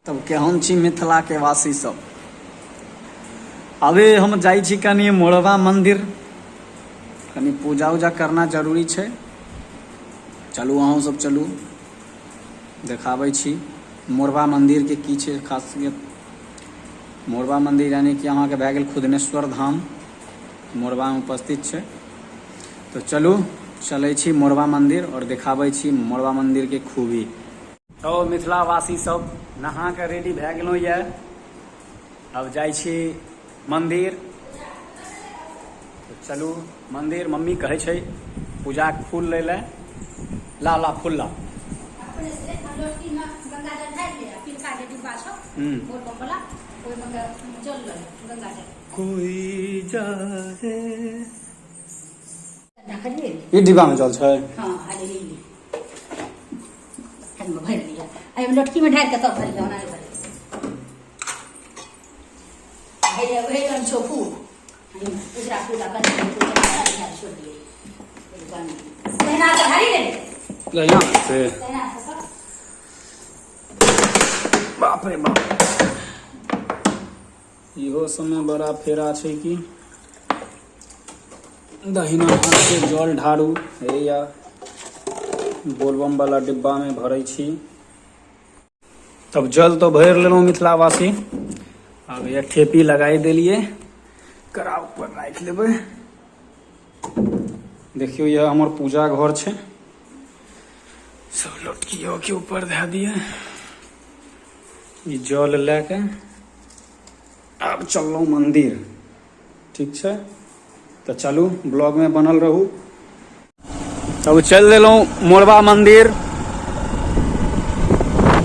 तब केहन छी मिथिला के वासी सब। अभी हम जाइ छी कनि मोरबा मंदिर, कनि पूजा उजा करना जरूरी छै। चलू अहूँ सब चलू, देखाबै छी मोरबा मंदिर के की छै खासियत। मोरबा मंदिर यानी कि अहाँके भए गेल खुदनेश्वर धाम मोरबा में उपस्थित छै। तो चलू चलै छी मोरबा मंदिर और देखाबै छी मोरबा मंदिर के खूबी। तो मिथिलावासी सब नहा के रेडी भए गेलहुँ यऽ, अब जाइ छी मंदिर। तो चलू मंदिर, मम्मी कहै छै पूजाके फूल लै लए। ला ला फूल ला। कोई जाए ई डिब्बा में जल छै। हाँ, अरे ई एहिमे भरि लिअ, एहिमे लोटकीमे ढारि कऽ तब भरि लिअ, ओना नहि भरि। हे छौ फूल, एहिमे उजरा फूल आ कनिक फूल छोड़ि दियै। तहिना से ढारी लेली। लहिया से तहिना से सब। बाप रे बाप, इहो समय बड़ा फेरा छै कि दहिना हाथ से जल ढारू। हे या बोलबम वाला डिब्बा में भरै छी। तब जल तो भरि लेलहुँ मिथिलावासी। आब यह ठेपी लगाई देलिए, करा ऊपर राखि लेबै। देखियौ यह हमर पूजा घर छै, सब लोटकियो के ऊपर धए दिए। ई जल लए के आब चललहुँ मंदिर। ठीक छै, तऽ चलू ब्लॉग में बनल रहू। तब चलि देलहुँ मोरबा मंदिर।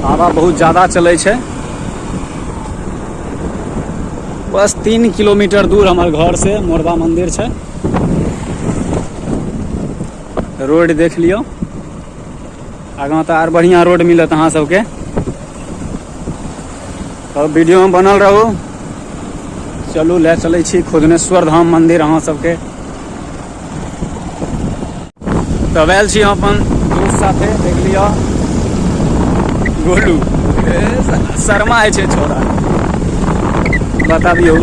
हवा बहुत ज्यादा चलै छै। बस 3 किलोमीटर दूर हमर घर से मोरबा मंदिर छै। रोड देख लियौ, आगाँ तऽ आर बढ़िआँ रोड मिलत अहाँ सबके। तब वीडियो में बनल रहू। चलू ले चलै छी खुदनेश्वर धाम मंदिर अहाँ सबके। तब आयल छी हम अपन दोस्त साथे, देख लिअ गोलू शर्मा है छै छौड़ा। बताबियौ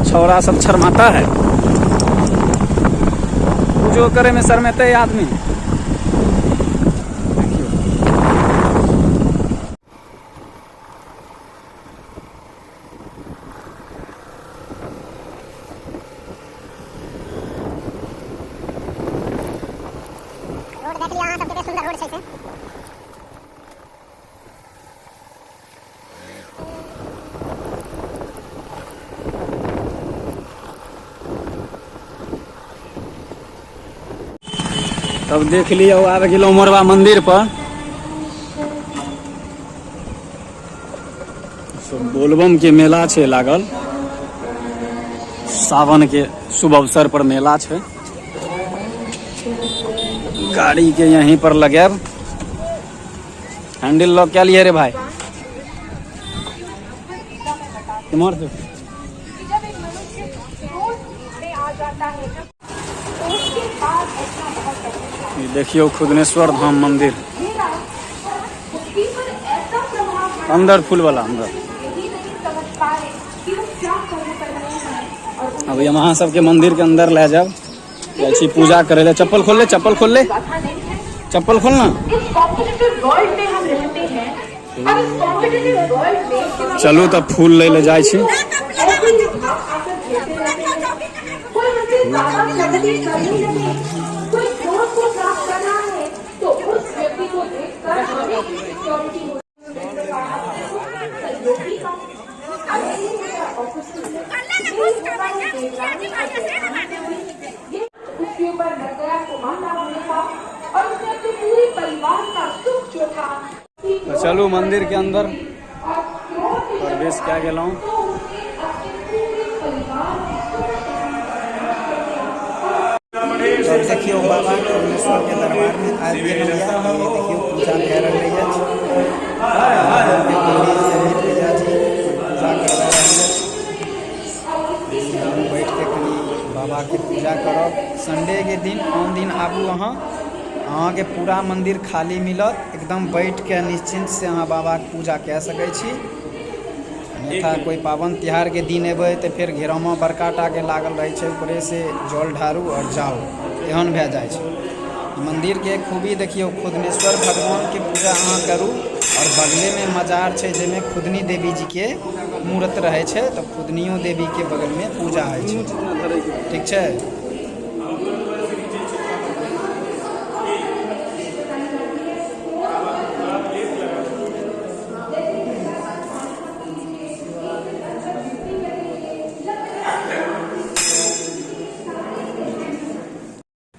छौड़ा सब शर्माता है, पूजो करे में शर्मेते आदमी। देखियौ रोड देख लिअ अहाँ सब, कते सुंदर रोड छै से। तब देख लियौ आबि गेलहुँ मोरबा मंदिर पर। सब बोलबम के मेला छै लागल, सावन के शुभ अवसर पर मेला छै। गाड़ी के यहीं पर लगायब। हैंडल लॉक क्या लिए रे भाई? इमहर से ई देखियौ खुदनेश्वर धाम मंदिर, अंदर फूल वाला अंदर। अभी हम अहाँ सबके मंदिर के अंदर ले जाब, जाइ छी पूजा करे ले। चप्पल खोल ले, चप्पल खोल ले, चप्पल खोल ना। चलू तब फूल ले ले जाइ छी। उसके ऊपर लग गया कुमार होने का और उसने अपने पूरे परिवार का सुख जो था। तो चलू मंदिर के अंदर प्रवेश क्या गेलहुँ। तब देखियौ बाबा परमेश्वर के दरबार में आबि गेलहुँ यऽ। ये देखियौ पूजा भए रहलै अछि। पंडित सहित भैया जी पूजा करवा रहल अछि। हम बैठ के कनि बाबा के पूजा करब। संडे के दिन आन दिन आबू अहाँ, अहाँके पूरा मंदिर खाली मिलत। एकदम बैठके निश्चिन्तसँ अहाँ बाबाके पूजा कए सकै छी। अन्यथा कोइ पाबनि तिहारके दिन एबै तऽ फेर घेरामे बड़का टाके लागल रहै छै, ऊपरेसँ जल ढारू आओर जाउ, एहन भए जाइ छै। मन्दिरके खूबी देखियौ, खुदनेश्वर भगवानके पूजा अहाँ करू आओर बगलेमे मजार छै जाहिमे खुदनी देवी जीके मूरत रहै छै, तऽ खुदनियो देवीके बगलमे पूजा होइ छै। ठीक छै।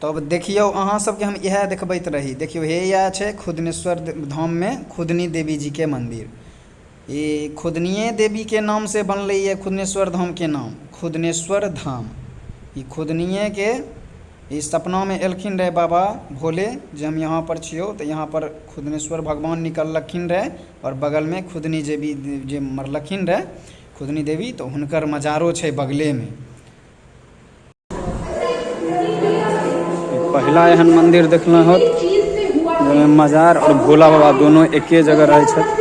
तब देखियौ अहाँ सबके हम इएह देखबैत रही। देखियौ हे इएह छै खुदनेश्वर धाममे खुदनी देवी जीके मन्दिर। ई खुदनिये देवीके नामसँ बनलै यऽ खुदनेश्वर धामके नाम खुदनेश्वर धाम। ई खुदनियेके ई सपनामे एलखिन रहै बाबा भोले जे हम यहाँ पर छियौ, तऽ यहाँ पर खुदनेश्वर भगवान निकललखिन रहै आओर बगलमे खुदनी देवी जे मरलखिन रहै खुदनी देवी, तऽ हुनकर मजारो छै बगलेमे। पहिला एहन मंदिर देखलहुँ होत जाहिमे मजार और भोला बाबा दोनों एके जगह रहै छथि।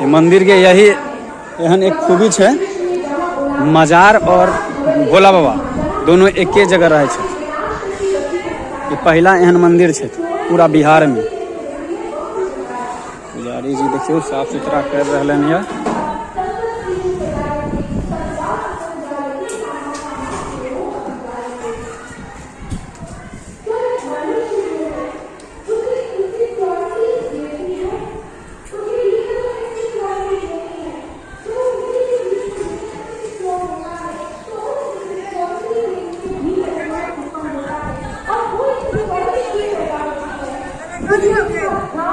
ई मंदिर के यही एहन एक खूबी छै, मजार और भोला बाबा दोनों एके जगह रहै छथि। ई पहिला एहन मंदिर छै पूरा बिहार में। पुजारी जी देखियौ साफ सुथरा कर रहलन यऽ।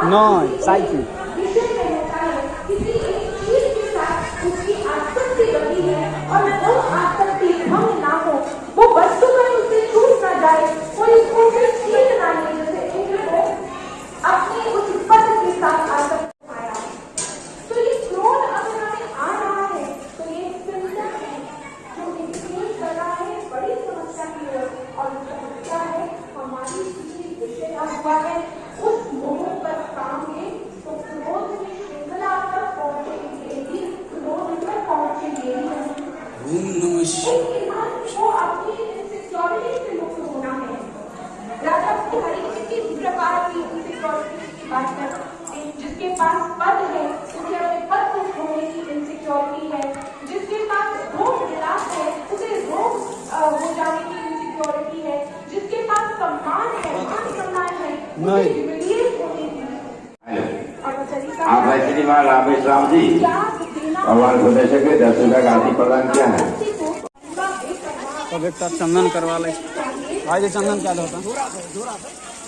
नहीं साइकिल वो वस्तु कहीं उससे छूट ना जाए, कोई उसको उसे छीन ना ले, जैसे इंद्र को अपने उस पद के साथ आसक्त आया। तो ये क्रोध अगर हमें आ रहा है तो ये सिम्टम है जो इंडिकेट कर रहा है बड़ी समस्या की ओर, और समस्या है हमारी किसी विषय का हुआ है उस मोह पर काम के, तो क्रोध की श्रृंखला तक पहुंचेगी, क्रोध तक पहुंचेगी। इंसान को अपनी इनसिक्योरिटी से मुक्त होना है। राजा हर किसी प्रकार की इनसिक्योरिटी की बात करते हैं। जिसके पास पद है उसे अपने पद को खोने की इनसिक्योरिटी है, जिसके पास रोग विलास है उसे रोग हो जाने की इनसिक्योरिटी है, जिसके पास सम्मान है, मान सम्मान है उसे ह्यूमिलिएट होने की। और वो तरीका आप भाई श्रीमान रामेश्वर जी त्याग देना भगवान खुदे के 10 रुपया का आदि प्रदान किया है। तब एकटा चंदन करवा लै छी। भाई जी चंदन क्या होता?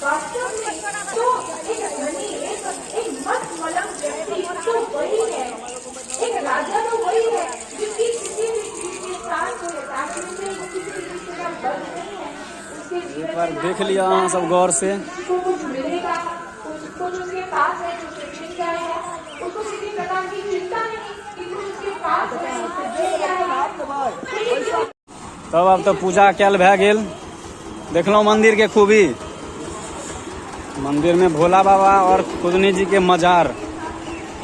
वास्तव में तो एक धनी, एक मस्त मलंग व्यक्ति तो वही है, एक राजा तो वही है जिसकी किसी भी चीज के साथ कोई अटैचमेंट नहीं, किसी भी चीज के साथ बंध नहीं है। उसके जीवन एक बार में देख लिया अहाँ सब गौर से। उसको कुछ मिलेगा, कुछ कुछ उसके पास है जो उसे छिन जाएगा, उसको किसी प्रकार की चिंता नहीं कि कुछ उसके पास है उसे छिन जाएगा। तब आब तऽ पूजा कयल भए गेल। देखलहुँ मंदिर के खूबी, मंदिर में भोला बाबा और खुदनी जी के मजार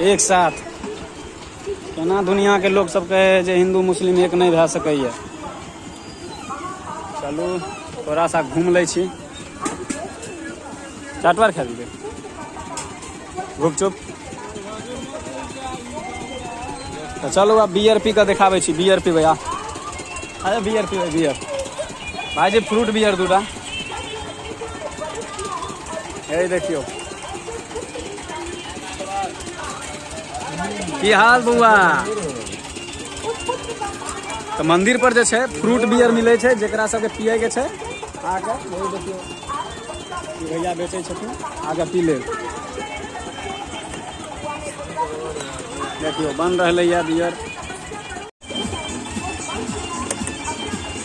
एक साथ। केना दुनिया के लोग सब कहे जे हिंदू मुस्लिम एक नहीं भए सकैया। चलू थोड़ा सा घूम लै छी। चाटवार खा लेबै गुपचुप। तऽ चलू आब बियर पी कऽ देखाबै छी। बियर पीबै आ, अरे बियर पीबै, बियर भाईजी, फ्रूट बियर दूटा। हे देखियौ की हाल बौआ। तऽ मंदिर पर जे छै फ्रूट बियर मिलै छै, जेकरा सबके पियै के छै आके। वही देखियौ ई भैया बेचै छथिन, आके पी लेब। देखियौ बन रहलै यऽ बियर।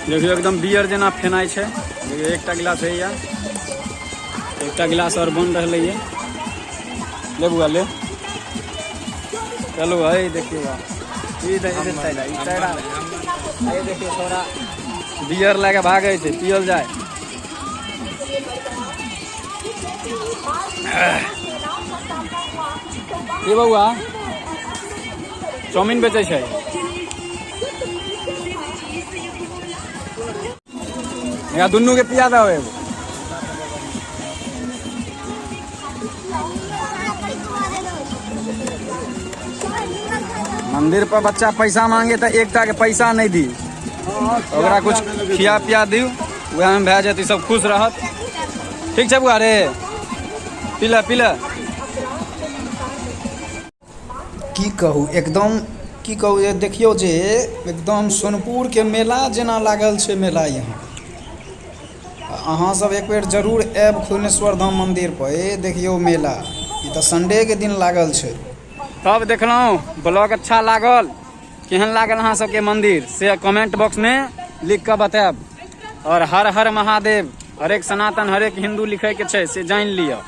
देखियौ एकदम बियर जेना फेनाइ छै। देखियौ एकटा गिलास होइया, एकटा गिलास और बन रहलै यऽ। ले बुआ ले, चलू। है देखियौ ई साइड, ई साइड। हे देखियौ थोड़ा बियर लए के भागै छै, पियल जाय। की बौआ चाउमीन बेचै छै या दुनू के पिया दहो एगो। मंदिर पर बच्चा पैसा मांगे तऽ एकटा के पैसा नहि दी, ओकरा कुछ खिया पिया दियौ, वएह में भए जायत, ई सब खुश रहत। ठीक छै बौआ रे, पी ले पी ले। की कहू एकदम, की कहू जे देखियौ जे एकदम सोनपुरके मेला जेना लागल छै मेला यहाँ। अहाँ सब एक बेर जरूर आयब खुनेश्वर धाम मंदिर पर। ए देखियौ मेला, ई तऽ संडे के दिन लागल छै। तब देखलहुँ ब्लॉग अच्छा लागल, केहन लागल अहाँ सबके मंदिर से कमेंट बॉक्स में लिख कऽ बतायब। और हर हर महादेव, हरेक सनातन हरेक हिंदू लिखै के छै से जानि लिअ।